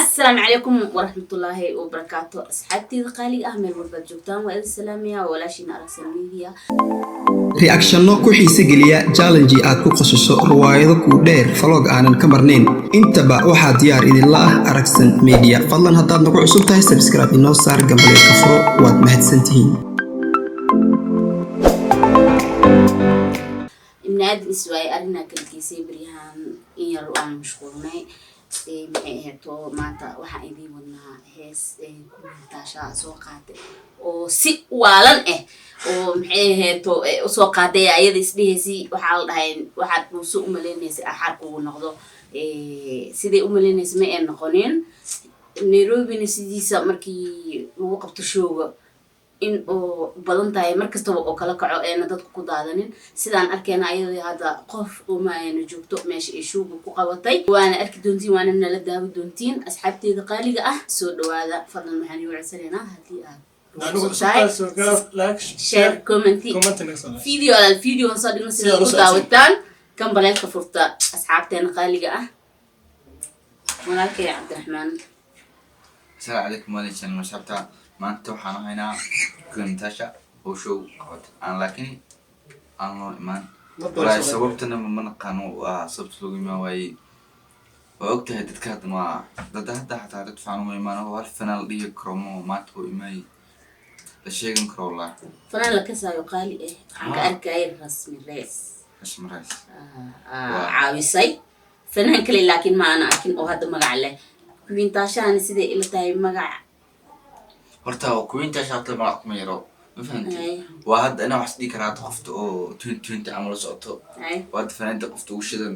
Asalaamu calaykum waraxmatullaahi wabarakaatu. Asxaabteyda qaaliga ah, meel walbaad joogtaan, waa idin salaamaya. Walaashiina Aragsan Media. Reactionno ku xiise geliya, challenge aad ku qosasho, riwaayado kuu dheer, vlog aanan ka marnayn, intaba waxaa diyaar idinla ah Aragsan Media. Fadlan haddaad nagu cusub tahay, subscribe inoo saar, gambaleedka furo. Waad mahadsantihiin. Ibni aadan iswaayay, arrinaa kala geysay baryahan in yar aan mashquulnay. Maxay ahayd? Oo maanta waxaan idiin wadnaa hees kumintaasha soo qaatay oo si waalan ah oo maxay ahayd usoo qaaday. Ayada isdhehaysay, waxaa la dhahay waxaad dhuuso umaleynaysa axaar kugu noqdo. Siday umaleynaysa ma ay noqonin. Nairobina sidiisa markii lagu qabto showga in oo badan tahay mar kastaba oo kala kaco eena dadku ku daadanin. Sidaan arkeyna, ayada hadda qof uma ayna joogto meesha ay showga ku qabatay. Waana arki doontiin, waana nala daawi doontiin. Asxaabteeda qaaliga ah, soo dhawaada. Fadlan waxaan igu codsanaynaa haddii aad Tahay, share, comment, video alaal video soo dhigno sida u daawataan, gambaleelka furta. Asxaabteena qaaliga ah, walaalkay Cabdiraxmaan. Asalaamu calaykum waaleysan asxaabta. Maanta waxaan haynaa Queen Natasha oo show qabatay aan laakiin aan loo imaan. Walaahi sababtana ma naqaano. Waa sababta loogu imaan waayey, waa ogtahay. Dadka hadda waa dad hadda xataa dad fiican uma imaan oo hal fanaan la dhihi karo mo maanta oo imaayey la sheegan karo wallah. Fanaan la kasaayo qaali ah waxaan ka arkayay Rasmi Reys. Rasmi Reys. Caawisay fanaan kale, laakiin ma ana arkin oo hadda magac leh. Queen Tashahani siday ila tahay magac Horta Queen Tasha horta magac kuma yaro, ma fahanti? Waa hadda inaa wax dhihi karaa hadda qofta oo 2020 camal la socoto. Waa hadda fanaanta qofta ugu shidan.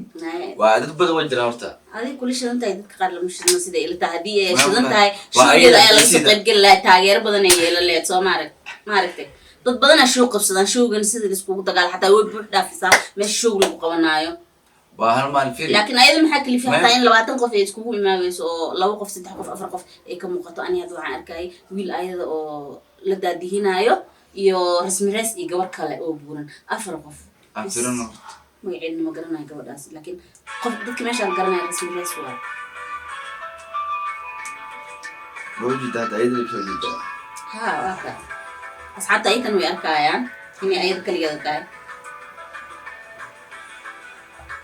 Waa dad badan waa jiraan horta. Adig kula shidan tahay, dadka qaar lama shidno sida ila tahay. Haddii ay shidan tahay, waa showgeeda ayada ayaa lagasoo sida- qaybgeli lahaa, taageero badan ay yeelan lahayd. Soo maarag maaragtay, dad badanaa show qabsadaan, showgan sida laiskugu dagaal xataa way buux dhaafisaa meesha show lagu qabanaayo. Waa hal maalin firi. Laakiin ayada maxaa kalifay Maya. xataa in 20 qof ay iskugu imaameyso oo laba qof, saddex qof, afar qof ay ka muuqato? Ani hadda waxaan arkayay wiil ayada oo la daadihinaayo iyo Rasmi Reys iyo gabar kale oo buuran, afar qof. Aan firino horta. Magaceedna ma garanayo gabadhaas, laakiin qof dadka meeshaan garanaya Rasmi Reys waa. Loo jeeda hadda ayada soo jeedaa. Ha, waa ka asxaabta ayakan way arkaayaan inay ayada kaligeeda tahay.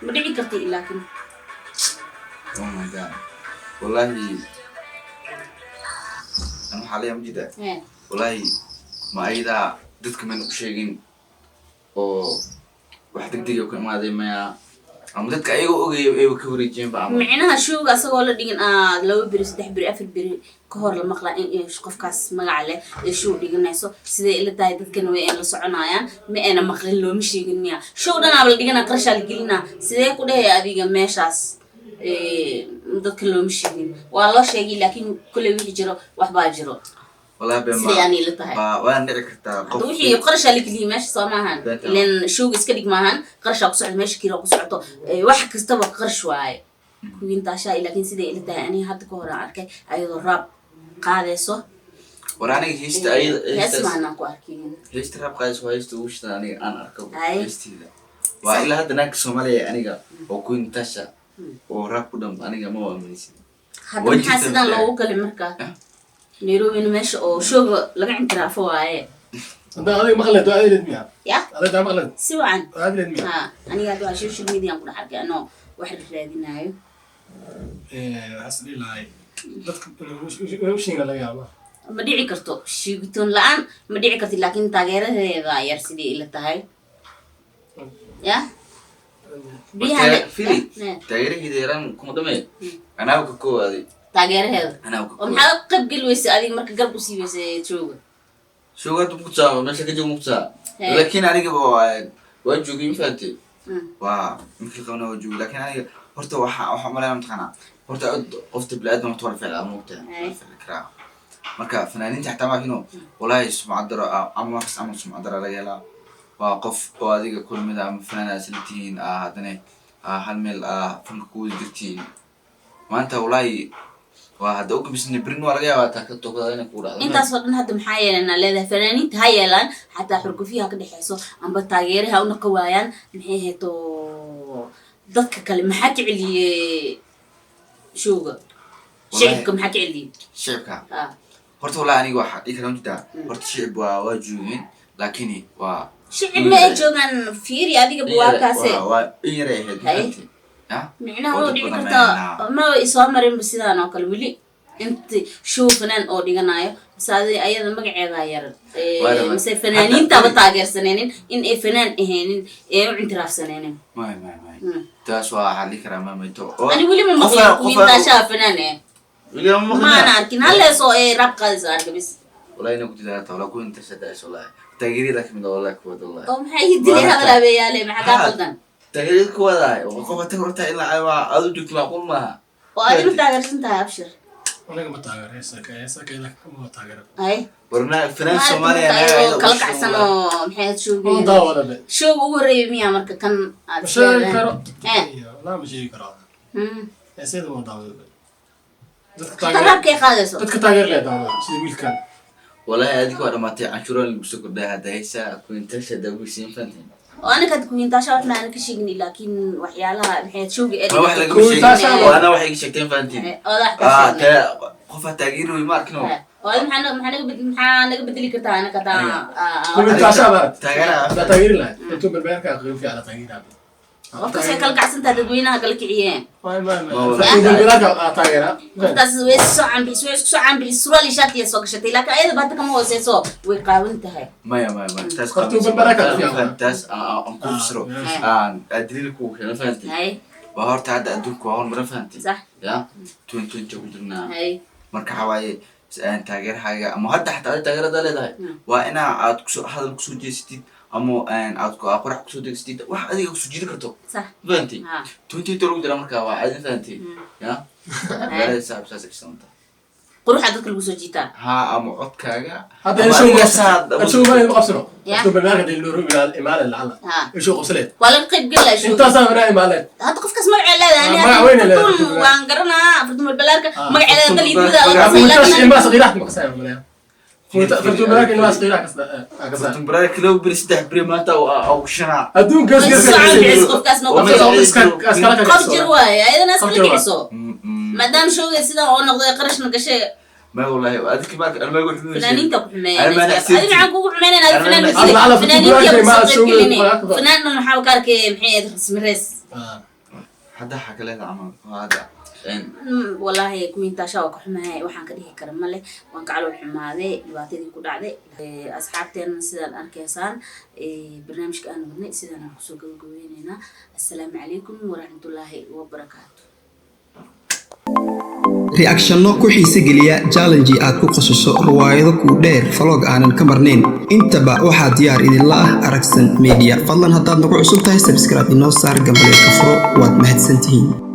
Ma dhici karti laakiin. Oh my God, wallahi an waxaa leeyahay ma jeedaa. Wallahi ma ayadaa dadka mayna u sheegin oo wax degdega ku imaaday maya, ama dadka ayagoo ogaya ayba ka wareejiyeen ba ama. Micnaha showga asagoo la dhigin 2 beri, 3 beri, 4 beri ka hor la maqlaa in ay qofkaas magaca leh ay show dhiganayso. Siday ila tahay, dadkana way la soconayaan. Ma ayna maqlin, looma sheegin miya? Show dhanaaba la dhiganaa, qarashaa la gelinaa, sidee ku dhehaya adiga meeshaas dadka looma sheegin? Waa loo sheegay, laakiin kolley wixii jiro waxbaa jiro. Wallahi been. Siday ani ila tahay. Waa dhici kartaa qof. Hadda wixii qarashaa la geliyay meesha, soo maahan? Beenta. Ilan showga iska dhig maahan, qarashaa ku socdo meesha, kira ku socoto, wax kastaba qarash waaye. Queen Tasha laakiin siday ila tahay, aniga hadda ka hor aan arkay ayadoo raab qaadayso. War aniga heesta ayada Hees heestaas maanaan ku arkin. Heesta raab qaadayso waa heesta ugu shidan aniga aan arko. Ay. Heesteeda waa ilaa hadda naagka Soomaaliya aniga oo Queen Tasha oo raab ku dham aniga ma aaminaysid. Hadda Way maxaa jirtaa. Sidaan loogu galay marka Eh? Nairobina meesha oo showga laga intiraafo waaye. Hadda adiga maqleed waa aadi leed miya? Ya. Adiga daa maqleed? Si wacan. Waa aadi leed miya? Ha, aniga hadda waa social media aan ku dhex arkay anoo wax raadinaayo. Waxaa is dhihi lahay dadka inay u sheegin laga yaabaa. Ma dhici karto, sheegitoon la-aan ma dhici karti, laakiin taageeradeeda yar sidii ila tahay ya biyaha. Fili taageeraheeda yaraan kuma dhamee, anaa ka koowaaday. Taageeraheeda. Anaa ka oo koowaaday. Maxaa qayb geli weysay adiga marka garab usii weysay jooga? Showga hadda muqtaa meesha ka jooga muqtaa. Hey. Laakiin aniga waa joogay, ma fahantay? Waa markii qabna waa joogay, laakiin aniga horta waxa malaya mataqaanaa, horta qofta bini'aadam horta waa la ficlaa, ma ogtahay? Hey. Waa la ficli karaa. Marka fanaaniinta xataa maakino wallahi sumcad daro ama wax ama sumcad daro laga helaa. Waa qof oo adiga kulmida ama fanaan aad isla tihiin, haddana hal meel fanka ku wada jirtiin. Maanta wallahi waa hadda u gabisna, berin waa laga yaabaa taa ka tookada inay kugu dhacdo. Intaasoo dhan hadda maxaa yeelanaa leedahay? Fanaaniinta ha yeelaan, xataa xurgufyaha ka dhexeyso amba taageeraha u naqa waayaan. Maxay ahayd oo dadka kale maxaa ka celiyey showga? Shicibka maxaa ka celiyey? Shicibka Ah. horta wallahi aniga waxaa dhihi karaa jirtaa, horta shicib waa joogeen, laakiin waa Shicib ma ay joogaan, fiiri adiga buwaakaase. Waa in yaray ahayd. Hay. Mafahanti ya? Micnaha oo waa dad dhici badan kartaa. ma Ma isoo marinba sidaan oo kale weli inti show fanaan oo dhiganayo, mise ayada magaceedaa yar Waa dhamaan. Mise fanaaniintaba taageersaneenin in ay fanaan ahaynin ee u intiraafsaneenin. May, may, may. Taas waa waxaa dhihi karaa mamayto. Ani weli ma maqlin kuwiintaashaha fanaan eh. Weli ma maqlin. Maana arkin halleesoo ee rab qaadayso arka bis. Wallahi ina ku didaata walaa kuwin tasha daas, wallahi taageerada kamid ah, wallahi kuwad, wallahi. Oo maxaa ii dilay? Maaragta. Hadal habeeyaale, maxaa kaa qaldan? Taageerada kuwadahay oo qofa tag horta ilaa waa aad u joogto, macquul maaha. Oo adina taageersan tahay, Abshir? Aniga ma taageero heesa, heesa keeda ma taageero. Ay. Warna fanaan Maaragta Soomaaliya marka naga ayagoo kala kacsan oo maxay ahayd Ma showgeeda daawada be. Showga ugu horreeyay miyaa marka kan aad Ma sheegi leedahay? karo. Eh. Walaa ma sheegi karo. Heeseeda ma daawada be, dadka Hataa taageer raabkay qaadayso. Dadka taageer leh daawada sida wiilkan. Wallahi adiga waa dhamaatay, canshuura lagu soo kordhay hadda heesa kuintasha daawisiin fantin. Oo aniga had kuwiintaasha wax maana ka sheegin, laakiin waxyaalaha maxay ahayd showga ee Ma wax lagama Kuintasha sheegin. waa- Ana waxay iga sheegteen fantin. Oo wax ka Ah sheegnay. Ta qofa taageeri way ma arkino. Oo adi maxaa naga bedeli kartaa anaka hataa? Kuwiintaasha baad Taageera. haddaa taageeri lahayd intuu balbeerka qiimo fiican taageeraa. Qofkaasay kala kacsantaha, dadweynaha kala kiciyeen. May, may, may. Ma wallahi. Balbeerka aa taageera. Qofkaas way soo canbixis, way isku soo canbixis, surwaal iyo shaatiya soo gashatay, laakiin ayada baata kama hooseyso, way qaawan tahay. Maya, maya, maya, taas Horta balbeerka fiican. Taas aan ku fasiro, aan daliil ku keeno fantin. Hay. Waa horta hadda adduunka waa hormarin, fantin. Sax. Ya 2020 ku jirnaa. Hay. Marka waxaa waaye taageerahaaga ama hadda xataa adi taageerada leedahay waa inaa aad kusoo hadal kusoo jeesatid ama aad qorax kusoo degsatid, wax adiga kusoo jiidi karto. Sax. Fahanti? Ha. 20 lagu jira, marka waa caadi, fahanti ya? Magaalada saaxib saas egsantaa. Quruxa dadka lagu soo jiitaa. Ha, ama codkaaga Hadda ama ishow adiga saad. Ishow ma qabsano. Ya. Intuu balbeerka dee Nairobi imaanay lacala. Ha. Ishow qabsaleed. Waa laga qayb gelaya showga. Intaasaa manaa imaanay. Hadda qofkaas magacee leedahay ani. Ah, magac weyn ay leedahay, Fartuun. Fartuun. Waan garanaa Fartuun Balbalaarka. Ah, magaceeda Fartuun dal iyo dibada la Balbalaarka. qasay, laakiin Ilmaha saqiiraha ma kasaya malaya. Fartuun balbeerka ilmaha saqiiraha kasaya. Fartuun Baraarka 2 beri, 3 beri maanta oo shanaa. Adduunkaas Way soo canbixis qofkaas noo Waa qabso. magac- Qof jir waaye, ayadana iskala Qof jir waaye. kiciso maadaama showgeed sidaa oo noqday, qarashna gashay. Ma wallahi adiga marka anma igu xumeysay. Fanaaniinta ku xumeeya. Anma Adi maxaan kugu xumeynayna? Adi fanaan Anma masile. Alla, Fanaaniinta Fartuun kusoo Balbalaarka qayb geline. ilmaha showgeed. Fanaan dhan waxaa ka arkay maxay ahayd rasmi rees. Hadda waxaa ka leedahay camal waa hadda Wallaahi kuwiintaasha waa ka xumahay, waxaan ka dhihi kara male, waan ka calool xumaaday dhibaatadii ku dhacday. Asxaabteena sidaan arkaysaan, barnaamijka aan wadnay sidaan aan kusoo gabagabeyneynaa. Assalaamu calaykum waraxmatullaahi wabarakaatu. Reactionno ku xiise geliya, challenge aad ku qosasho, riwaayado kuu dheer, vlog aanan ka marnayn, intaba waxaa diyaar idinla ah Aragsan Media. Fadlan haddaad nagu cusub tahay, subscribe inoo saar, gambaleelka furo. Waad mahadsantihiin.